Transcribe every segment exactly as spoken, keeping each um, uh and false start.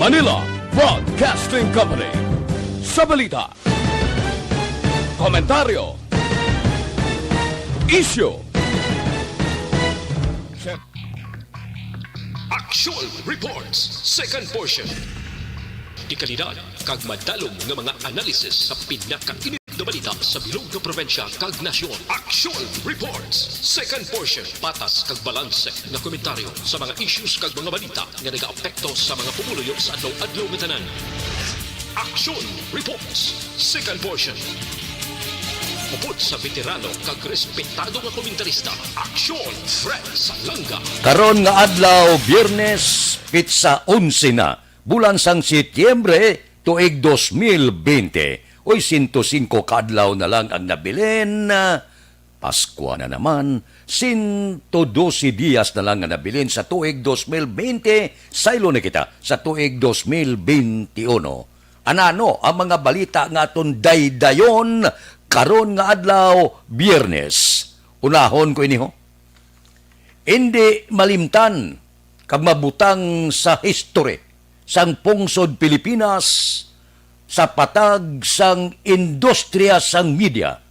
Manila Broadcasting Company. Sa balita, komentaryo, isyu, Action Reports, second portion. Dekalidad kag madalom nga mga analysis sa pinakainit nga balita sa bilog nga probinsya kag nasyon. Action Reports, second portion. Patas kag balanse nga komentaryo sa mga issues kag mga balita nga nagaapekto sa mga pumuluyo sa adlaw-adlaw nga tanan. Action Reports, second portion. Upod sa veterano kag respetado nga komentarista, Action Fred Salanga. Karon nga adlaw, Biyernes, pitsa onse na, bulan sang Setyembre, tuig dos mil bente. Oy, sento singko ka adlaw na lang ang nabilin. Paskwa na naman, sento dose dias na lang nga nabilin sa tuig dos mil bente, saylo na kita sa tuig dos mil bente uno. Anano ang mga balita nga aton daydayon karon nga adlaw, Biyernes? Unahon ko ini, ho. Indi malimtan kag mabutang sa history sang pungsod Pilipinas sa patag sang industriya sang media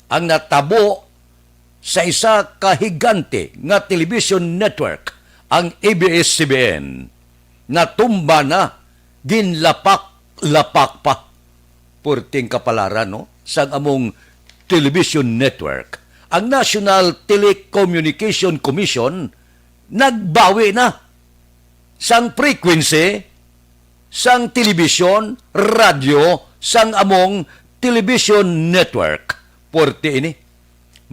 ang natabo sa isa ka higante nga television network, ang A B S C B N. Natumba na, ginlapak-lapak pa. Purting kapalaran, no, sang among television network. Ang National Telecommunication Commission nagbawi na sang frequency sang telebisyon, radyo sang among television network. Purti ini.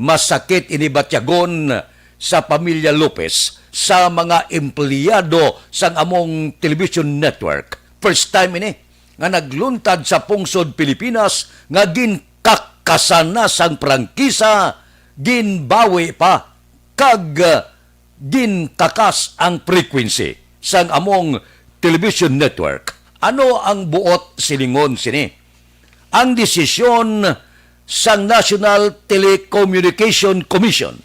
Masakit ini batyagon sa pamilya Lopez, sa mga empleyado sang among television network. First time ini nga nagluntad sa pungsod Pilipinas nga ginkakasan na sang prangkisa, ginbawi pa kag ginkakas ang frequency sang among television network. Ano ang buot silingon sini? Ang desisyon sang National Telecommunication Commission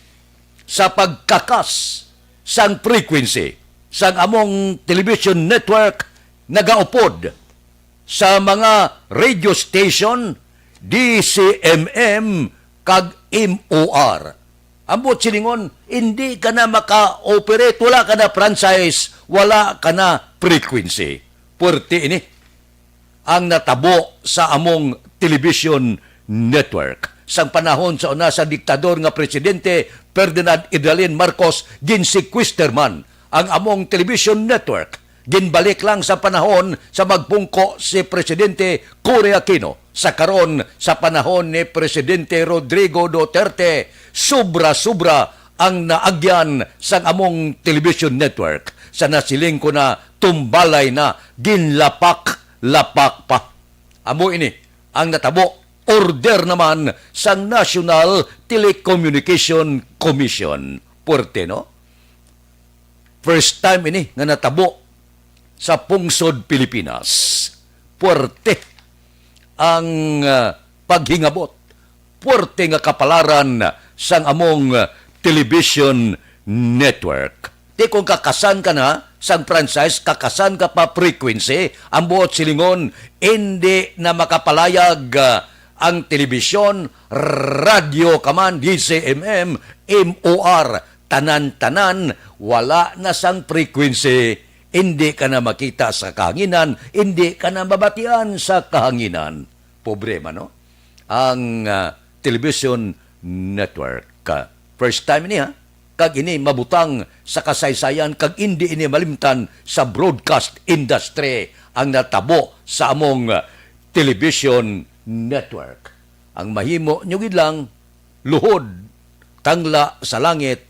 sa pagkakas sang frequency sang among television network nagaupod sa mga radio station, D C M M, kag M O R. Ang buot silingon, hindi ka na maka-operate, wala ka na franchise, wala ka na frequency. Pwerte ini ang natabo sa among television network. Sang panahon sa una sa diktador nga Presidente Ferdinand Idalin Marcos, ginsekwester man ang among television network. Ginbalik lang sa panahon sa magpungko si Presidente Cory Aquino. Sa karon, sa panahon ni Presidente Rodrigo Duterte, sobra-sobra ang naagyan sang among television network. Sa nasiling ko na, tumbalay na, ginlapak-lapak pa. Amo ini ang natabo, order naman sang National Telecommunication Commission. Puwerte, no? First time ini nga natabo sa pungsod Pilipinas. Puwerte ang, ah, paghingabot, puwerte nga kapalaran sang among, ah, television network. Ti kung kakasan ka na sang franchise, kakasan ka pa frequency, ang buot silingon, indi na makapalayag, ah, ang telebisyon, radyo ka man, D C M M, M O R, tanan-tanan, wala na sang frequency, indi ka na makita sa kahanginan, indi ka na mabatian sa kahanginan. Problema, no? Ang, ah, television network. Ah, first time ini, ha? Kag ini mabutang sa kasaysayan, kag indi ini malimtan sa broadcast industry ang natabo sa among, ah, television network. Ang mahimo nyo gid lang, luhod, tangla sa langit,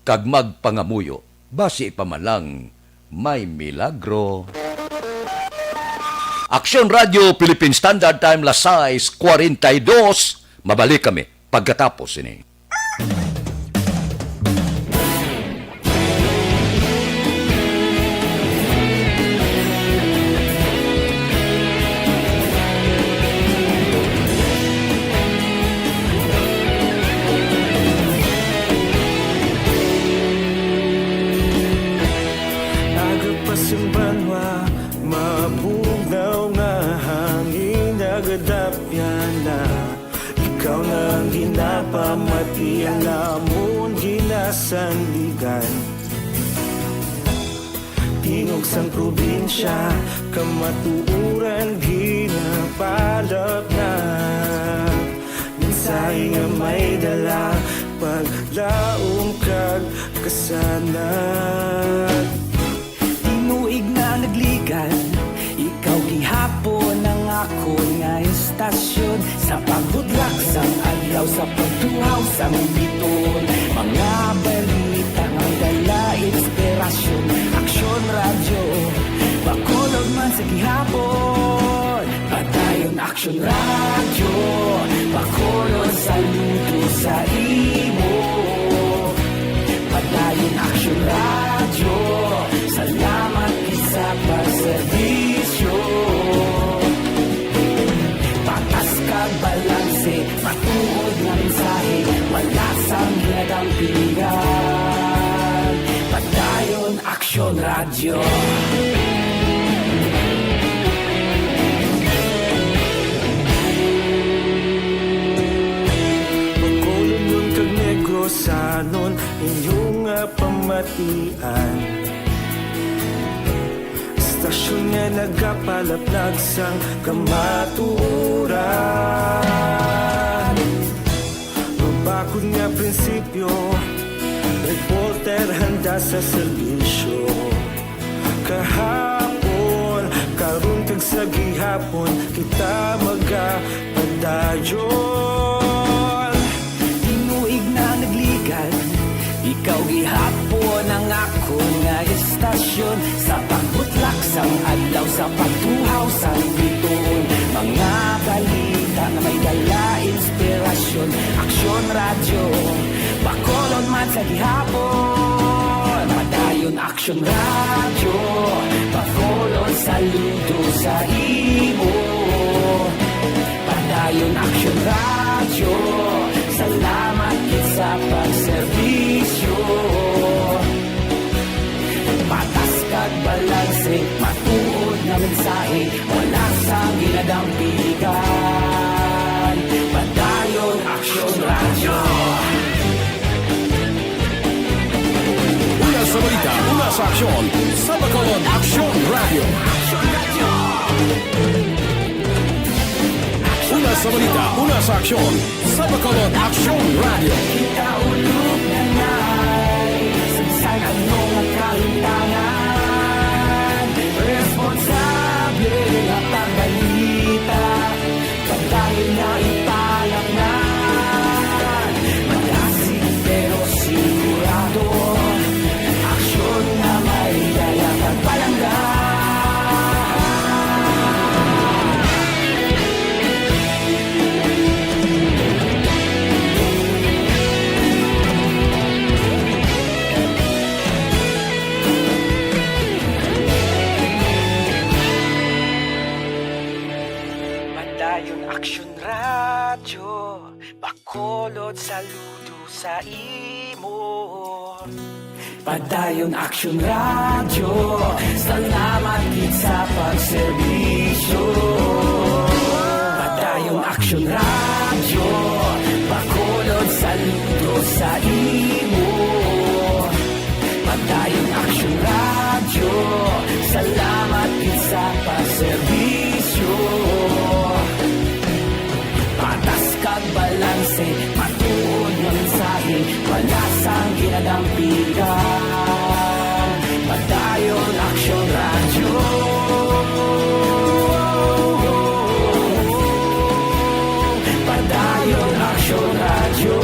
kag magpangamuyo, basi pa man lang may milagro. Aksyon Radio Philippine Standard Time, las sais cuarenta y dos. Mabalik kami pagkatapos sini. Aga pa sing banwa, Ikaw na ang ginapamati, ang amon ginasandigan. Tingog sang probinsya, kamatuoran ginapalapnag. Mensahe nga may dala, paglaom kag kasanag. Tinuig na nagligan, ikaw gihapon ang akon nga estasyon. Sa pagbudlak sang adlaw, sa pagtuhaw sang biton, mga balita nga may dala inspirasyon. Aksyon Radyo, Bacolod man sa gihapon. Padayon Aksyon Radyo, Bacolod, saludo sa imo. Padayon Aksyon Radyo, salamat gid sa pagserbisyo. Patas kag balanse, matuod nga mensahe, wala sang ginadampigan. Padayon Aksyon Radyo. Bacolodnon kag Negrosanon, inyo nga pamatian. Estasyon nga nagapalaplag sang kamatuoran. Mabakod nga prinsipyo, reporter handa sa serbisyo. Kahapon, karon, kag sa gihapon, kita magapadayon. Tinuig na nagligan, ikaw gihapon ang akon nga estasyon. Sa pagbutlak sang adlaw, sa pagtuhaw sang bituon, mga balita nga may dala inspirasyon. Aksyon Radyo, Bacolod man sa gihapon. Padayon Aksyon Radyo, Bacolod, saludo sa imo. Padayon Aksyon Radyo, salamat gid sa pagserbisyo. Patas kag balanse, matuod nga mensahe, wala sang ginadampigan. Padayon Aksyon Radyo. Una sa balita, una sa aksyon, sa Bacolod Aksyon Radyo. Una sa balita, una sa aksyon, sa Bacolod Aksyon Radyo. Kita ulog na ngay, sa bisan ano nga kahimtangan, responsable nga pagbalita, pagdahil nga ipalaknad. Malasig pero sigurado, aksyon nga may dala kag palangga. Padayon Aksyon Radyo, Bacolod, saludo sa imo. Padayon Aksyon Radyo, salamat gid sa pagserbisyo. Padayon Aksyon Radyo, Bacolod, saludo sa imo. Padayon Aksyon Radyo, salamat gid sa pagserbisyo. Patas kag balanse, matuod nga mensahe, wala sang ginadampigan. Padayon Aksyon Radyo. Padayon Aksyon Radyo.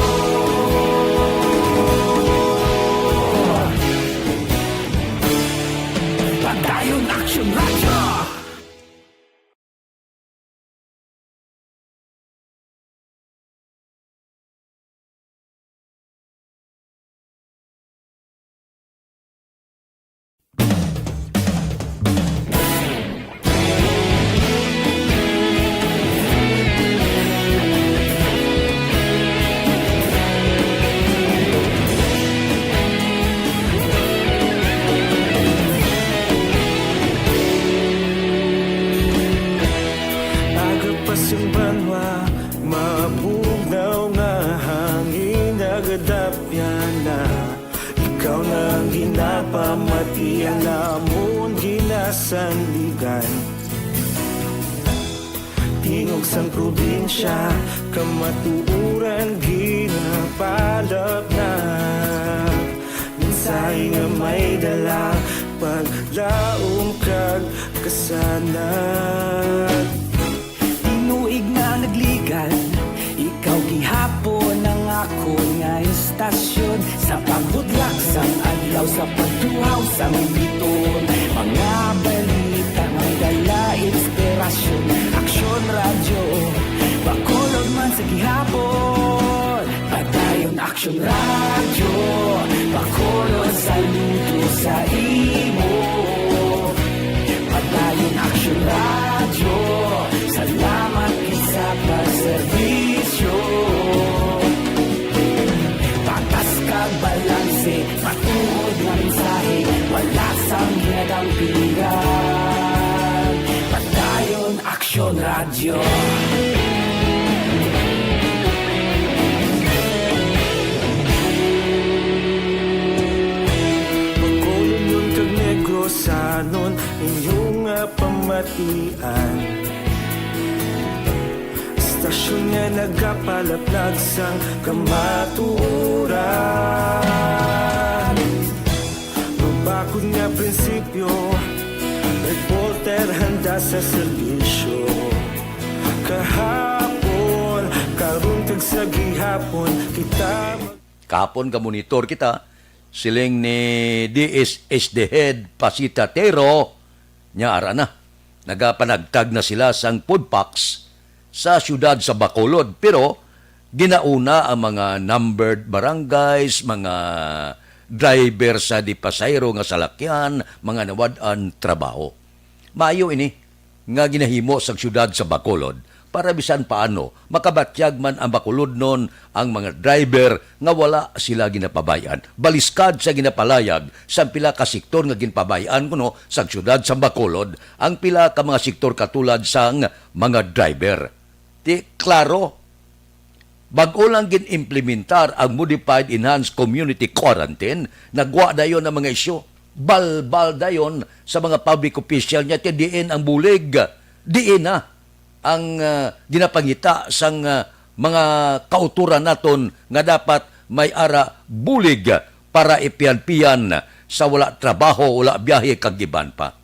Padayon Aksyon Radyo. Pamati ang amon ginasandigan. Tingog sang probinsya, kamatuoran ginapalapnap. Mensahe nga may dala, paglaom kag kasanag. Tinuig na nagligad, ikaw gihapon ang akon nga istasyon. Sa pagbudlak sang adlaw, sa pagtuhaw sang biton, mga balita may dala inspirasyon. Aksyon Radyo, Bacolod man sa gihapon. Padayon Aksyon Radyo, Bacolod, saludo sa imo. Padayon Aksyon Radyo, salamat gid sa pagserbisyo. Patas kag balanse, matuod nga mensahe, wala sang ginadampingan. Padayon Aksyon Radyo. Bacolodnon kag Negrosanon, inyo nga pamatian. Istasyon nga nagapalaplag sang kamatuoran. Mabakod nga prinsipyo, reporter handa sa serbisyo. Kahapon, karon kag sa gihapon, kita mag- Kahapon, ga-monitor kita, siling ni D S S D head Pasita Tero, nya ara na. Nagapanagtag na sila sang food packs sa siyudad sa Bacolod, pero ginauna ang mga numbered barangays, mga driver sa di pasahero nga salakyan, mga nawad-an trabaho. Maayo ini nga ginahimo sang siyudad sa Bacolod para bisan paano makabatyag man ang Bacolodnon ang mga driver nga wala sila ginapabay-an. Baliskad sa ginapalayag sang pila ka sektor nga ginpabay-an kuno sang siyudad sa Bacolod ang pila ka mga sektor katulad sang mga driver. Di klaro, bag-o lang gin-implementar ang modified enhanced community quarantine, nagwa dayon ang mga isyu. Balbal dayon sa mga public official niya, ti diin ang bulig, diin na ang, ah, ginapangita sang, ah, mga kautoran naton nga dapat may ara bulig para ipiyan-piyan sa wala trabaho, wala biyahe, kag iban pa.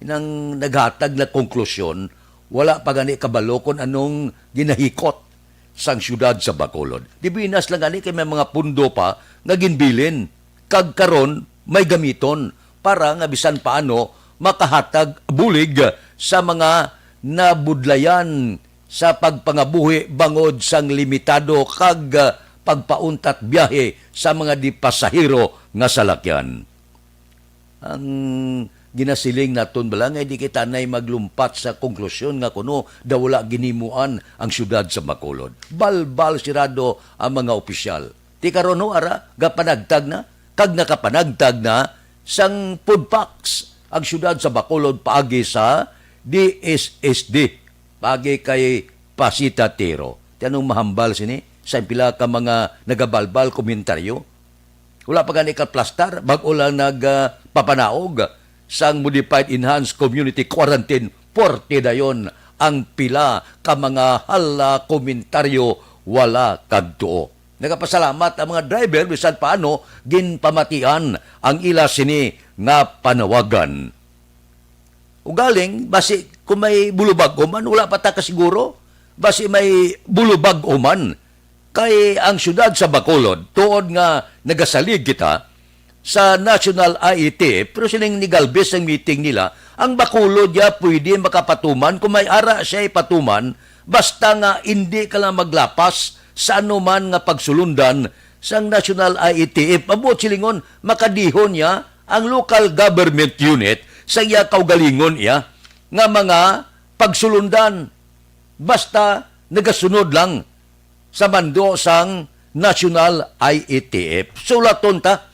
Inang naghatag na konklusyon, wala pa gani kabalo kon anong ginahikot sang siyudad sa Bacolod. Dibinas lang gani kay may mga pundo pa nga ginbilin, kag karon may gamiton para nga bisan paano makahatag bulig sa mga nabudlayan sa pagpangabuhi bangod sang limitado kag, ah, pagpauntat biyahe sa mga di pasahero nga salakyan. Ang ginasiling naton bala nga di kita nay maglumpat sa konklusyon nga kuno daw wala ginimuan ang siyudad sa Bacolod. Balbal sirado ang mga opisyal. Ti karon ho, ara, gapanagtag na, kag nakapanagtag na sang food packs ang siyudad sa Bacolod paagi sa D S S D, paagi kay Pasita Tero. Ti anong mahambal sini sa pila ka mga nagabalbal komentaryo? Wala pa gani kaplastar, bag-o lang nag, ah, papanaog sang modified enhanced community quarantine, puwerte dayon ang pila ka mga hala, komentaryo, wala kag tuo. Nagapasalamat ang mga driver bisan paano ginpamatian ang ila sini nga panawagan. Ugaling, basi kung may bulubag-o man, wala pa ta kasiguro. Basi may bulubag-o man. Kay ang siyudad sa Bacolod, tuod nga nagasalig kita sa National I E T F, pero siling ni Galvez ang meeting nila, ang Bacolod ya pwede makapatuman kung may ara siya ipatuman, basta nga indi ka lang maglapas sa anuman nga pagsulundan sang National I E T F. Mabuot silingon, makadihon niya ang local government unit sa iya kaugalingon iya nga mga pagsulundan, basta nagasunod lang sa mando sang National I E T F. Sulaton ta,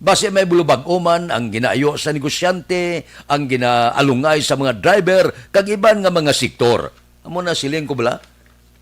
basi may bulubag-o man ang ginaayo sa negosyante, ang ginaalungay sa mga driver, kag iban nga mga sektor. Amo na siling ko bala,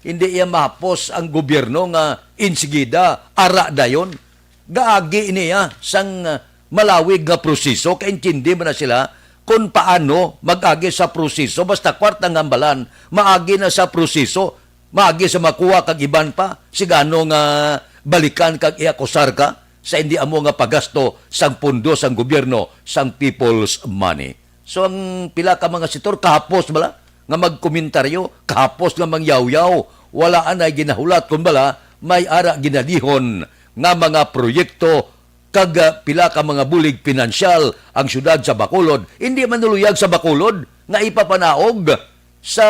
hindi iya mahapos ang gobyerno nga insigida, ara dayon. Gaagi niya sang, ah, malawig nga proseso, kaintindi man na sila kung paano mag-agi sa proseso. Basta kwarta nga hambalan, maagi na sa proseso, maagi sa makuha kag iban pa, sigano nga balikan kag iakusar ka sa hindi amo nga paggasto sang pondo sang gobyerno, sang people's money. So, ang pila ka mga sektor, kahapos bala nga magkomentaryo, kahapos nga mangyawyaw, wala anay ginahulat, kun bala may ara ginalihon nga mga proyekto kag, ah, pila ka mga bulig pinansyal ang siyudad sa Bacolod. Hindi man naluyag sa Bacolod nga ipapanaog sa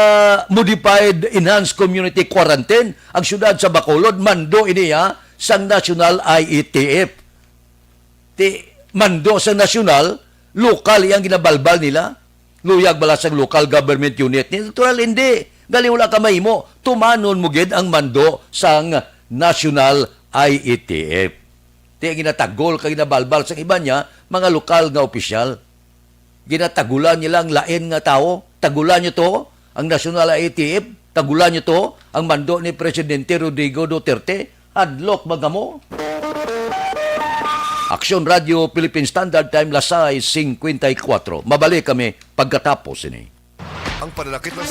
modified enhanced community quarantine ang siyudad sa Bacolod, mando iniya sang National I E T F. Ti, mando sang nasyonal, lokal iyang ginabalbal nila. Luyag bala sang local government unit ni? Natural, hindi. Gali wala ka mahimo. Tumanon mo gid ang mando sang National I E T F. Ti, ginatagol kag ginabalbal sang iban niya, mga lokal nga opisyal. Ginatagulan nila ang lain nga tawo. Tagulan nyo to, ang National I E T F. Tagulan nyo to, ang mando ni Presidente Rodrigo Duterte. Hadlok ba kamo? Aksyon Radio Philippine Standard Time, las sais cincuenta y cuatro. Mabalik kami pagkatapos ini. Ang pananakit ng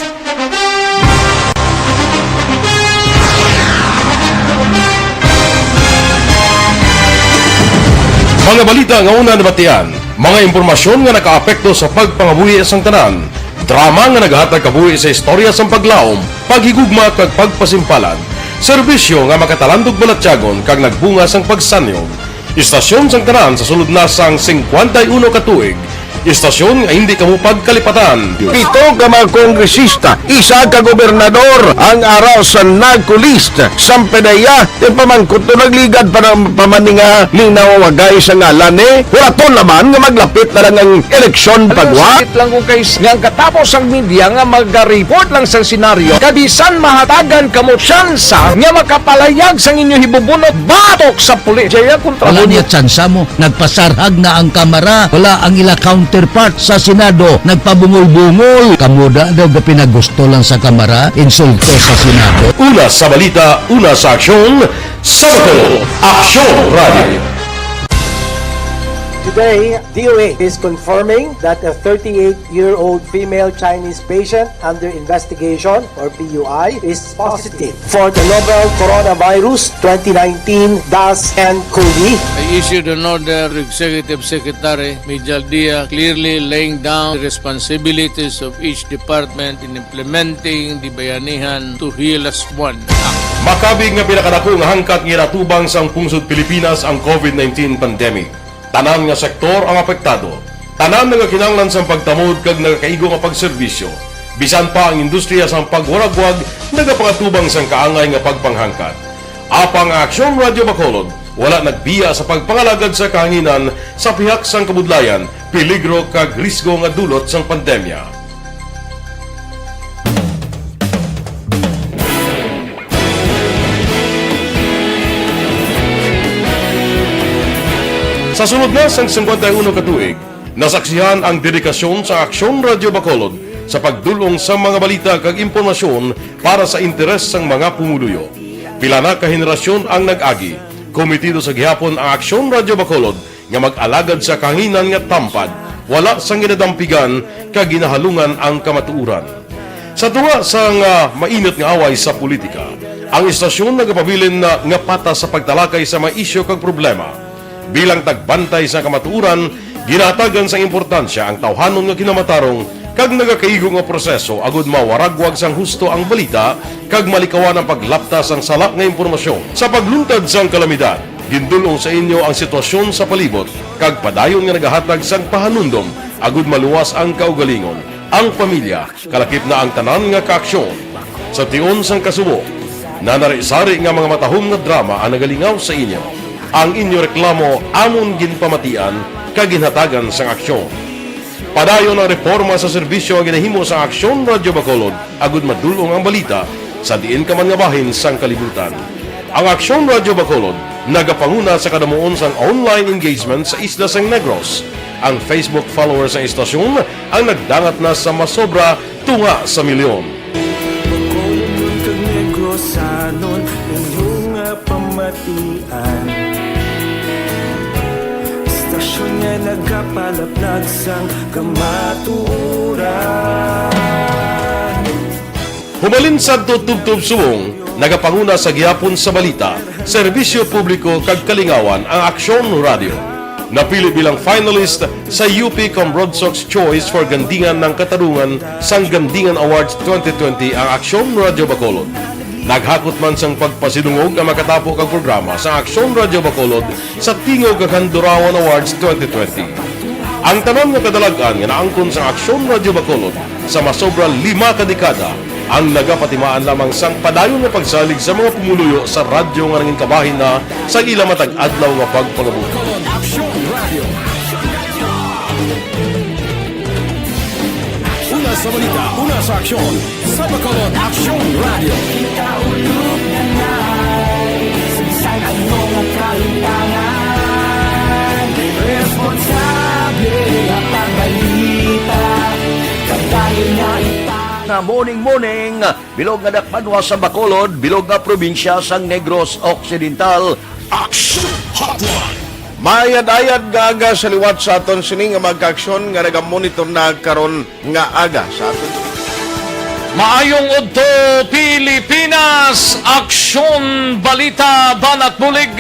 Mga balita nga una nabatian, mga impormasyon nga nakaapekto sa pagpangabuhi sang tanan, drama nga nagahatag kabuhi sa istorya sang paglaom, paghigugma kag pagpasimpalan, serbisyo nga makatalandog balatyagon kag nagbunga sang pagsanyog. Istasyon sang tanan sa sulod na sang singkwenta y uno ka tuig, istasyon nga hindi kamo pagkalipatan. Pito ka mga kongresista, isa ka gobernador ang ara sa NAGCO list. Sampadaya, ti pamangkot to nagligad pa ng pamaninga linaw wagay sa ngalan ni. Huraton naman nga maglapit na lang ang eleksyon Alam mo, pagwa. Sakit lang kung kay nga ang katapos ang media nga maga-report lang sa senaryo, kabisan mahatagan kamo tsansa nga makapalayag sang inyo hibubunot batok sa pulis. Jaya kontra Wala mo niya tsansa mo. Nagpasarhag na ang Kamara. Wala ang ila counterpart sa Senado. Nagpabungol-bungol. Kamuda daw ga pinagusto lang sa Kamara. Insulto sa Senado. Una sa balita, una sa aksyon, sa Bacolod, Aksyon Radio. Today, D O H is confirming that a thirty-eight-year-old female Chinese patient under investigation, or P U I, is positive for the novel coronavirus twenty nineteen dash N cov. I issued an order to Executive Secretary Mijal Dia, clearly laying down the responsibilities of each department in implementing the Bayanihan to Heal Us One Act. Makabig nga pinakadako nga hangkat nga ginatubang sang pungsod Pilipinas ang COVID nineteen pandemic. Tanan nga sektor ang apektado. Tanan nagakinahanglan sang pagtamod kag nagakaigo nga pagserbisyo. Bisan pa ang industriya sang pagwaragwag nagapangatubang sang kaangay nga pagpanghangkat. Apang ang Aksyon Radio Bacolod wala nagbiya sa pagpangalagad sa kahanginan sa pihak sang kabudlayan, peligro kag risgo nga dulot sang pandemya. Sa sulod na sang singkwenta y uno ka tuig, nasaksihan ang dedikasyon sa Aksyon Radio Bacolod sa pagdul-ong sa mga balita kag impormasyon para sa interes sang mga pumuluyo. Pila na ka henerasyon ang nag-agi. Komitido sa gihapon ang Aksyon Radio Bacolod nga mag-alagad sa kahanginan nga tampad, wala sang ginadampigan kag ginahalungan ang kamatuoran. Sa tunga sang, ah, mainit nga away sa politika, ang istasyon nagapabilin na nga patas sa pagtalakay sa mga isyu kag problema. Bilang tagbantay sa kamatuoran, ginahatagan sang importansya ang tawhanon nga kinamatarong kag nagakaigo nga proseso agud mawaragwag sang husto ang balita kag malikawan ang paglapta sang sala nga impormasyon. Sa pagluntad sang kalamidad, gindul-ong sa inyo ang sitwasyon sa palibot kag padayon nga nagahatag sang pahanumdom agud maluwas ang kaugalingon, ang pamilya, kalakip na ang tanan nga kaaksyon. Sa tion sang kasubo, nanari-sari nga mga matahom nga drama ang nagalingaw sa inyo. Ang inyo reklamo amon ginpamatian kag ginhatagan sang aksyon. Padayon ang reporma sa serbisyo nga ginahimo sa Aksyon Radyo Bacolod agud madul-ong ang balita sa diin ka man nga bahin sang kalibutan. Ang Aksyon Radyo Bacolod nagapanguna sa kadamuon sang online engagement sa isla sang Negros. Ang Facebook followers sang istasyon ang nagdangat na sa masobra tunga sa milyon. Bacolodnon kag Negrosanon, inyo nga pamatian. Istasyon Nga nagapalaplag sang kamatuoran. Hubalin sadto tubtob subong, nagapanguna sa gihapon sa balita, serbisyo publiko kag kalingawan ang Aksyon Radio. Napili bilang finalist sa U P Cambronsox Choice for Gandingan ng Katarungan sang Gandingan Awards twenty twenty ang Aksyon Radio Bacolod. Naghakot man sang pagpasidungog ang makatapo kag programa sa Aksyon Radio Bacolod sa Tingog kag Handurawan Awards twenty twenty. Ang tanan nga kadalag-an nga naangkon sang Aksyon Radio Bacolod sa masobra lima ka dekada ang nagapatimaan lamang sang padayon nga pagsalig sa mga pumuluyo sa radyo nga nangin kabahin na sa ila matag adlaw nga pagpangabuhi. Aksyon Radio. Una sa balita, una sa aksyon, sa Bacolod Aksyon Radio. Kita ulog na nai, sa bisan ano nga kalimtangan, responsable nga pagbalita, kadayon nga ita. Na morning, morning, bilog nga dakbanwa sa Bacolod, bilog nga probinsya sang Negros Occidental. Aksyon Hotline. Mayad-ayad nga aga sa liwat sa aton sini nga mga kaaksyon nga nagamonitor na karon nga aga sa aton. Maayong udto, Pilipinas! Aksyon, balita, banat bulig.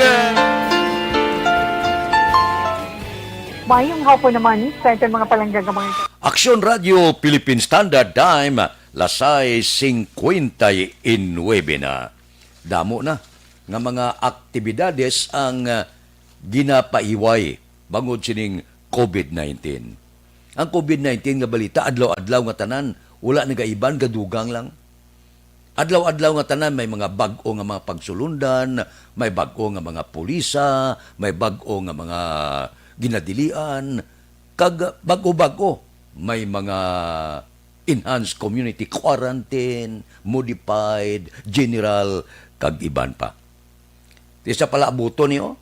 Maayong hapon naman sa aton mga palangga nga mga Aksyon Radio Philippine Standard Time, las sais cincuenta y nueve na. Damo na nga mga aktibidades ang, ah, ginapaiway bangod sining covid nineteen. Ang covid nineteen nga balita adlaw-adlaw nga tanan, wala nagaiban, gadugang lang. Adlaw-adlaw nga tanan may mga bag-o nga mga pagsulundan, may bag-o nga mga pulisa, may bag-o nga mga ginadilian, kag bag-o-bag-o may mga enhanced community quarantine, modified, general, kag iban pa. Ti sa palaabuton ni, oh,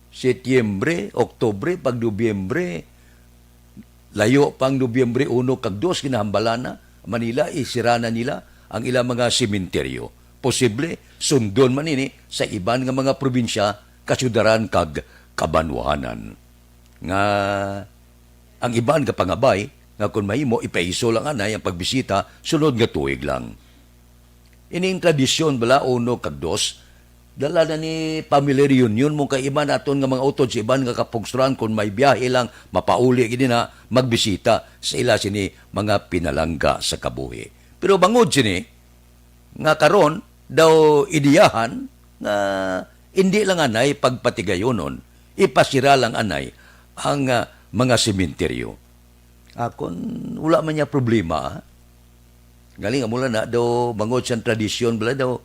Setyembre, Oktubre, pag Nobyembre, layo pang Nobyembre uno kag dos, ginahambalan na, Manila, isira na nila ang ilang mga sementeryo. Posible, sundon man ini sa iban nga mga probinsya, kasyudaran, kag kabanwahanan. Nga ang iban gapangabay nga kon mahimo, ipaiso lang anay ang pagbisita sunod nga tuig lang. Ining tradisyon bala, uno kag dos, dala na ni family reunion mo kay iban aton nga mga utod sa iban nga kapugsuran, kon may biyahe lang, mapauli gid na magbisita sa ila sini mga pinalangga sa kabuhi. Pero bangod sini, nga karon daw ideyahan nga indi lang anay pagpatigayonon, ipasira lang anay ang, ah, mga sementeryo. Akon, wala man niya problema, ah. Galing, amo lang na daw, bangod sa tradisyon, bala daw,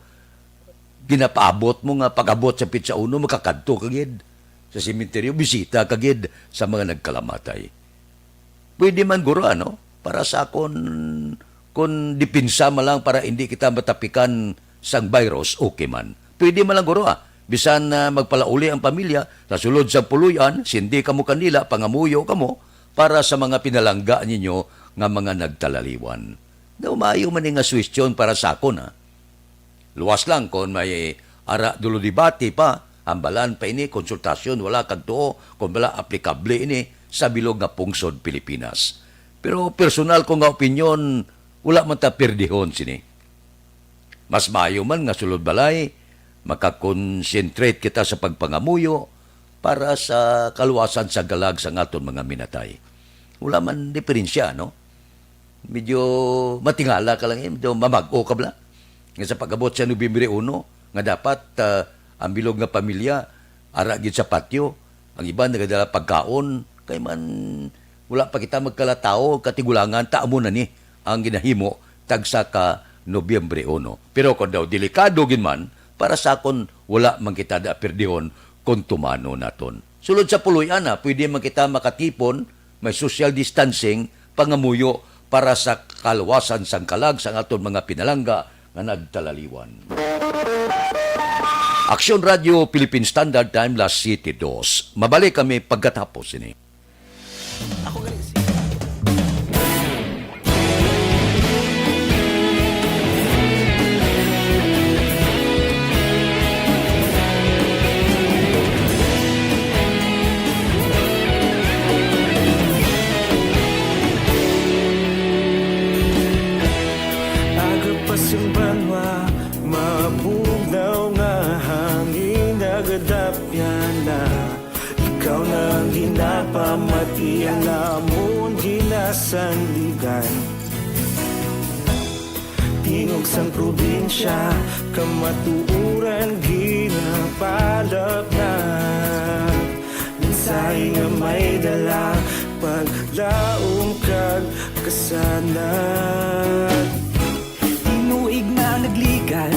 ginapaabot mo nga pag-abot sa pitsa uno, makakadto ka gid sa sementeryo, bisita ka gid sa mga nagkalamatay. Pwede man guro, ano? Para sa akon, kon depensa man lang para hindi kita matapikan sang virus, okay man. Pwede man lang guro, ah. Bisan na magpalauli ang pamilya, sa sulod sa puloy-an, sindi kamo kanila, pangamuyo kamo para sa mga pinalangga ninyo nga mga nagtalaliwan. Daw maayo man ni nga suwestyon para sa akon, ah. Luwas lang kon may ara dulo debate pa, hambalan pa ini, konsultasyon, wala kag tuo kon bala aplikable ini sa bilog nga pungsod Pilipinas. Pero personal ko nga opinyon, wala man ta pirdihon sini. Mas maayo man nga sulod balay, makakonsentrate kita sa pagpangamuyo para sa kaluwasan sa kalag sang aton mga minatay. Wala man diferensya, no? Medyo matingala ka lang, eh, medyo mamag-o ka bala. Nga sa pag-abot sa Nobyembre uno, nga dapat, ah, ang bilog nga pamilya, ara gid sa patio, ang iban nagadala pagkaon, kay man wala pa kita magkalatawo, katigulangan, ta amo na ni ang ginahimo tagsa ka Nobyembre uno. Pero kon daw delikado gid man, para sa akon, wala man kita da pirdihon kon tumano naton. Sulod sa puloy-an na, pwede man kita makatipon, may social distancing, pangamuyo para sa kaluwasan sang kalag sang aton mga pinalangga nga nagtalaliwan. Aksyon Radio Philippine Standard Time, las siyete dos. Mabalik kami pagkatapos sini. Ako gali si Dapyana, ikaw na ang ginapamati, ang amon ginasandigan. Tingog sang probinsya, kamatuoran ginapalapnag. Mensahe nga may dala, paglaom kag kasanag. Tinuig na nagligan,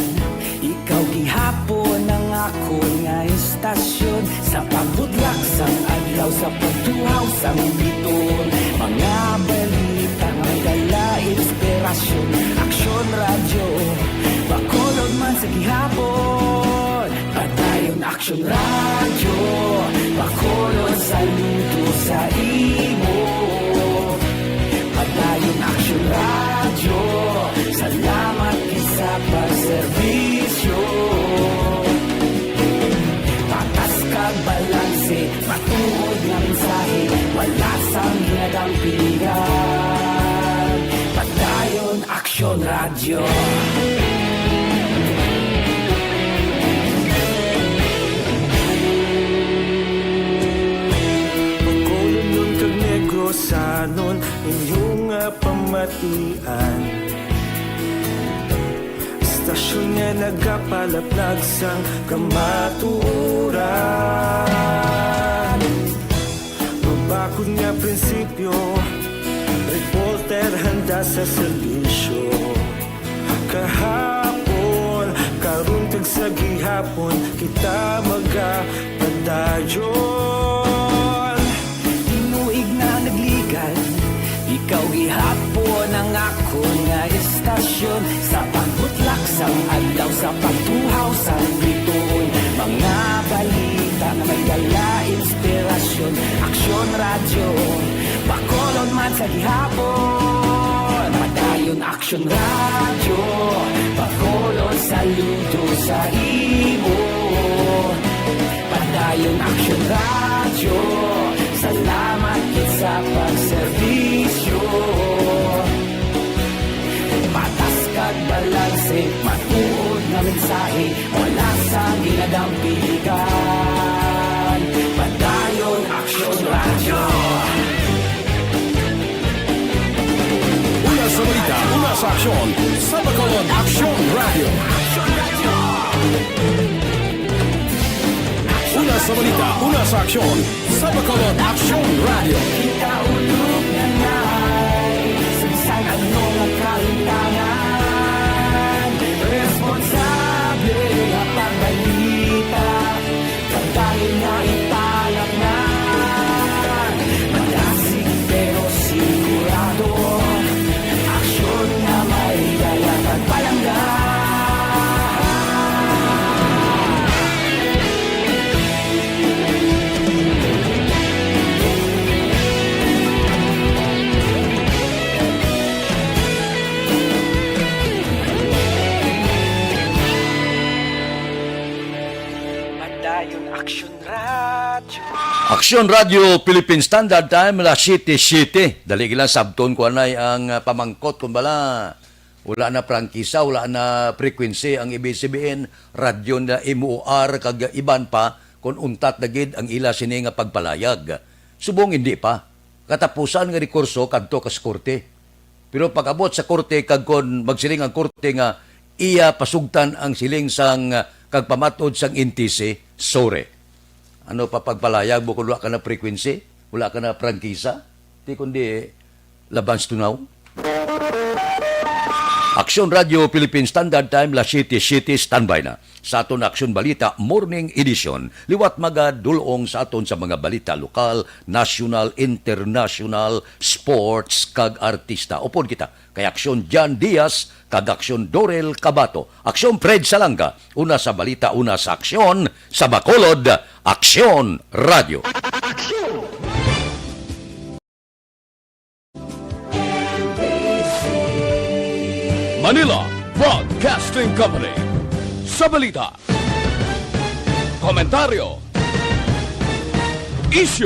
ikaw gihapon ang akon nga istasyon. Sa pagbutlak sang adlaw, sa pagtuhaw sang biton, mga balita may dala inspirasyon. Aksyon Radyo, Bacolod man sa gihapon. Padayon Aksyon Radyo, Bacolod, saludo sa imo. Padayon Aksyon Radyo, salamat gid sa pagserbisyo. Patas kag balanse, matuod nga mensahe, wala sang ginadampigan. Padayon Aksyon Radyo. Bacolodnon kag Negrosanon, inyo nga pamatian. Istasyon nga nagapalaplag sang kamatuoran. Mabakod nga prinsipyo, reporter handa sa serbisyo. Kahapon, karon kag sa gihapon, kita magapadayon. Tinuig na nagligan, ikaw gihapon ang akon nga istasyon. Sa pagbutlak sang adlaw, sa pagtuhaw sang bituon, mga balita nga may dala inspirasyon. Aksyon Radyo, Bacolod man sa gihapon. Padayon Aksyon Radyo, Bacolod, saludo sa imo. Padayon Aksyon Radyo, salamat gid sa pagserbisyo. Patas kag balanse, matuod nga mensahe, wala sang ginadampigan. Padayon Aksyon Radyo. Una sa balita, una sa aksyon, sa Bacolod Aksyon Radyo. Una sa balita, una sa aksyon, sa Bacolod Aksyon Radyo. Kita ulog na nay, sa bisan ano nga kahimtangan, responsable nga pagbalita. Pagdahil nga ipalaknag, madasig pero sigurado. Aksyon nga may dala kag palangga. Padayon Aksyon Radyo. Aksyon Radyo Philippine Standard Time, alas siyete siyete. Dali lang sabton ko anay ang, ah, pamangkot, kung bala wala na prangkisa, wala na frequency ang A B S C B N, radyo na M O R, kag iban pa, kung untat na gid ang ila sini nga pagpalayag. Subong hindi pa. Katapusan nga rekurso kadto ka sa korte. Pero pag-abot sa korte, kag kon magsiling ang korte nga iya pasugtan ang siling sang, ah, kag pamatod sang N T C, sorry. Ano pa pagpalayag mo kung wala ka na frequency? Wala ka na prangkisa? Di kundi labans tunaw. Aksyon Radyo Philippine Standard Time, alas siyete siyete, standby na sa aton Aksyon Balita Morning Edition. Liwat magadulong sa aton sa mga balita lokal, national, international, sports, kag artista. Upod kita kay Aksyon Jan Diaz kag Aksyon Dorel Cabato. Aksyon Fred Salanga, una sa balita, una sa aksyon, sa Bacolod, Aksyon Radyo. Manila Broadcasting Company. Sa balita, komentaryo, isyu,